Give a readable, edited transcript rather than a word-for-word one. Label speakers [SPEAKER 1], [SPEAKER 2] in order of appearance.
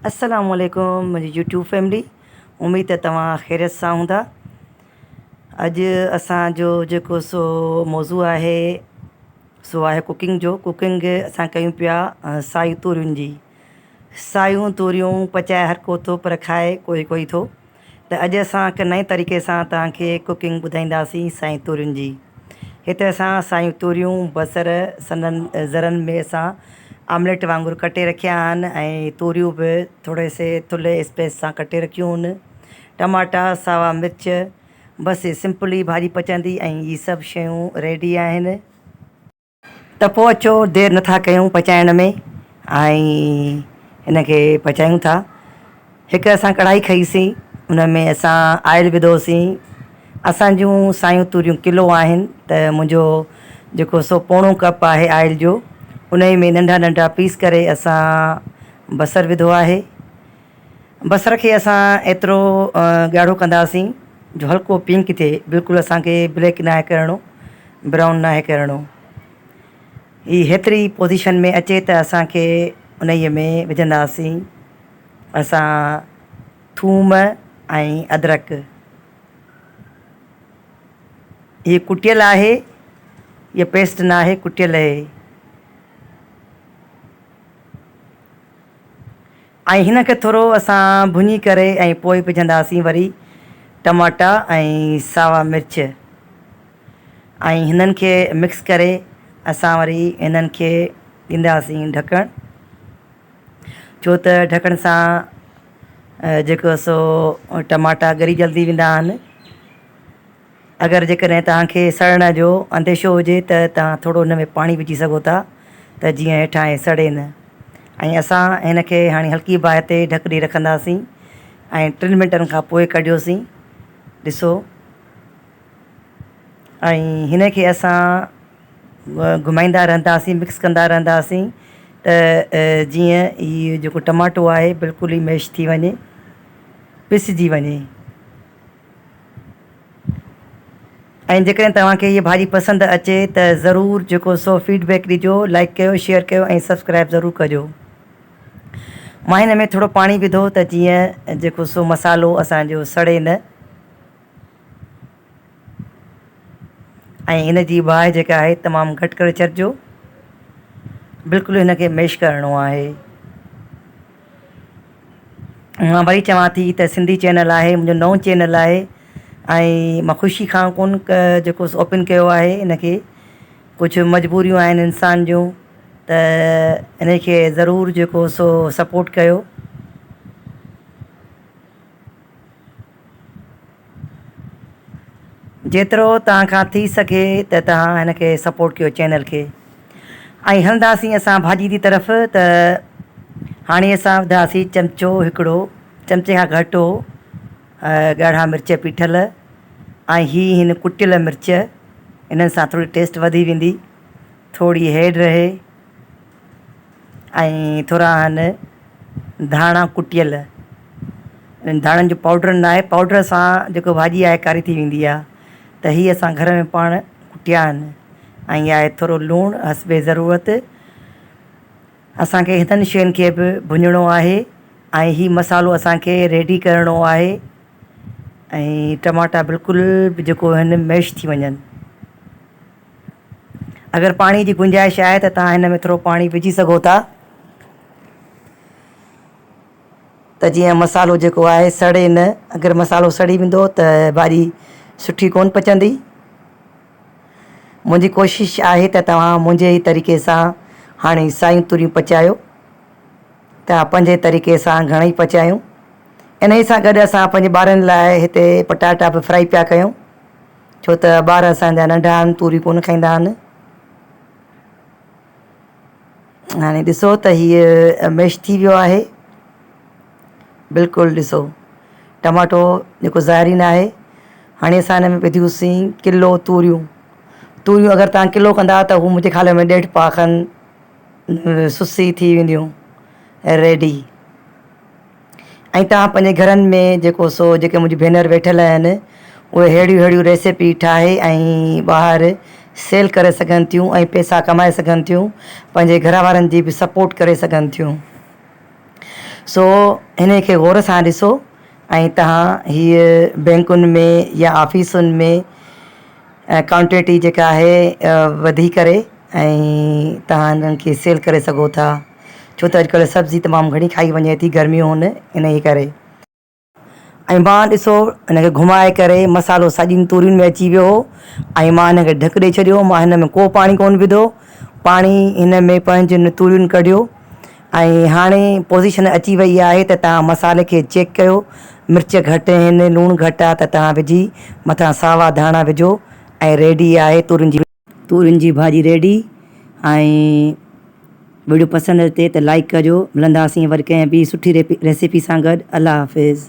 [SPEAKER 1] السلام عليڪم منهنجي يوٽيوب فيملي اميد ته توهان خيريت سان هوندا اڄ اسان جو جيڪو سو موضوع آهي سو آهي ڪوڪنگ جو ڪوڪنگ اسان ڪيون پيا سائي تورين جي سايون توريون پچائي هر ڪو ٿو پر کائي ڪوئي ڪوئي ٿو ته اڄ اسان هڪ نئين طريقي سان توهان کي ڪوڪنگ ٻڌائينداسين سائين تورين جي. هتي اسان سايون توريون، بصر سنهن ذرن ۾ اسان آمليٽ وانگر ڪٽي رکيا آهن ۽ توريون به ٿوري سي ٿلهي اسپيس سان ڪٽي رکيون آهن. ٽماٽا، ساوا مرچ بس سمپل ئي ڀاڄي پچندي ۽ هي سڀ شيون ريڊي آهن. ته پوء اچو دير نٿا ڪيون پچائڻ ۾ ۽ هن کي پچايون ٿا. هڪ اسان ڪڙهائي کنئي سين ان ۾ اسان آئل وڌوسين. اسان جون سايون توريون ڪلو آهن ته منهنجو جيڪو سو پوڻو ڪپ آهي آئل جو انهي ۾ ننڍا ننڍا پيس ڪري اسان بصر وڌو آهي. بصر کي اسان ايترو ڳاڙهو ڪنداسين جو هلڪو پنڪ ٿئي بلڪل اسان کي بليڪ ناهي ڪرڻو برائون ناهي ڪرڻو هي هيتري پوزيشن ۾ اچي ته اسان کي انهي ۾ وجهنداسين اسان ٿوم ۽ ادرڪ هي ڪٽيل آهي هي پيسٽ ناهي ڪٽيل اهي. ۽ هن کي ٿورو اسان ڀڃي ڪري ۽ پوء وجهنداسين وري ٽماٽا ۽ ساوا مرچ ۽ هنن کي مڪس ڪري اسان وري هنن کي ڏينداسين ڍڪڻ ڇو ته ڍڪڻ سان جيڪو سو ٽماٽا ڳري جلدي ويندا آهن. اگر جيڪڏهن توهان کي سڙڻ جو انديشو هجي ته توهان ٿورو ان ۾ پاڻي وجهي سگهو ٿا ته جيئن هيٺان هي سڙي نه ۽ اسان هن کي هاڻي هلڪي باهه تي ڍڪ ڏئي رکنداسين ۽ ٽن منٽن کان پوء ڪڍيوسين ڏسو ۽ هن کي اسان گهمائيندا رهنداسين مڪس ڪندا رهنداسين ته جيئن هي جيڪو ٽماٽو آهي بلڪل ئي ميش ٿي وڃي پسجي وڃي. ۽ جيڪڏهن توهان کي هيء ڀاڄي پسند اچي ته ضرور جيڪو سو فيڊ بيڪ ڏجو لائيڪ ڪيو شيئر ڪيو ۽ سبسڪرائب ضرور ڪجو مان هن ۾ ٿورو پاڻي وڌو ته جيئن جيڪو سو مسالو اسان جو سڙي نه ۽ هن جي باهه جيڪا آهي تمام گهٽ ڪري ڇڏجو بلڪل هن کي ميش ڪرڻو آهي. مان وري چوان ٿي ته سنڌي چينل آهي منهنجو نئون چينل آهي ۽ مان خوشي کان ڪون جيڪو سو اوپن ڪيو آهي ان کي ڪجهه مجبوريون آهن انسان جون ته ان کي ضرور جيڪو سو سپورٽ ڪيو. جيترو توهان کان ٿي سگهي ته توهان هن کي سپورٽ ڪيو چينل کي ۽ هلنداسين اسان ڀاڄي جي طرف ته هاڻي اسان وڌاسين چمچو هڪڙو چمچي کان گهٽ هو ڳاڙها مرچ پيٺل ۽ هي هن ڪٽيل مرچ انهن سان ٿوري ٽيسٽ وڌي ويندي ٿوري هيڊ رهي ۽ ٿورا آهن ڌاڻا ڪٽيل انهن ڌاڻن جو پائوڊر نه آهي پائوڊر سان جيڪو ڀاڄي آهي ڪاري ٿي ويندي آهي ته هي اسان گهر ۾ پاڻ ڪٽيا آهن ۽ آهي ٿورو لوڻ حسب ضرورت اسانکي هنن شين کي به ڀڃڻو آهي ۽ هي مصالحو اسانکي ريڊي ڪرڻو آهي ۽ ٽماٽا بلڪل به جيڪو آهن ميش ٿي وڃن. اگر پاڻي جي گنجائش آهي ته توهان هن ۾ ٿورو پاڻي وجهي سگهو ٿا ته جيئن مصالحو جيڪو آهي سڙي نه اگر مصالحو سڙي ويندو ته ڀاڄي سٺي ڪونه پچندي منهنجي ڪوشش آهي ته توهان منهنجي ئي طريقي سان هاڻي سايون توريون پچايو ته پنهنجي طريقي سان گهڻي پچايون انهي سان گڏ اسان پنهنجي ٻارن لاء هتي پٽاٽا به فرائي پيا ڪيون ڇو ته ٻار اسان جا ننڍا آهن توريون ڪونه کائيندا آهن. هاڻي ڏسو ته هيء ميش ٿي ويو آهي بلڪل ڏسو ٽماٽو جيڪو ظاهر ئي ناهي هاڻي اسان هن ۾ وڌيونسين ڪلو توريون توريون اگر توهان ڪلو ڪندا ته هو منهنجي خيال ۾ ڏيڍ پاء کن سسي ٿي وينديون ريڊي. ۽ توهان پنهنجي گهرن ۾ جيڪو سو جيڪي منهنجون ڀينر ويٺل آهن اهي ههڙيون ههڙيون ريسيپي ٺاهي ۽ ٻاهر سيل ڪري سگهن ٿيون ۽ پئسا ڪمائي سگهن ٿيون پنهنجي گهر وارن جي به سپورٽ ڪري سگهن ٿيون. سو هن کي غور سان ڏسو ۽ توهان هيء بينڪن ۾ يا آفيسن ۾ ڪوانٽيٽي جيڪا آهي وڌي ڪري ۽ توهان انهن کي سيل ڪري سگهو ٿا ڇو ته اڄڪلهه سبزي تمام گهڻي کائي وڃي ٿي گرميون هن انهي ڪري. ۽ مان ڏسو ان کي گهمائي ڪري مصالحو سڄين تورين ۾ اچي ويو هو ۽ مان ان کي ڍڪ ڏئي ڇڏيو مان هن ۾ ڪو پاڻي ڪونه وڌو پاڻي هن ۾ پنهنجن تورين ڪڍيو ۽ هاڻي پوزيشن اچي وئي آهي ته توهان مصالحي کي چيڪ ڪيو مرچ گهٽ آهن لوڻ گهٽ آهي ته توهان وجهي مٿان ساوا ڌاڻا وجهو ۽ ريڊي آهي تورين جي تورين جي ڀاڄي ريڊي ۽ وڊيو پسند اچي ته لائيڪ ڪجو ملنداسين وري ڪنهن ٻي سٺي ريسيپي سان گڏ الله حافظ.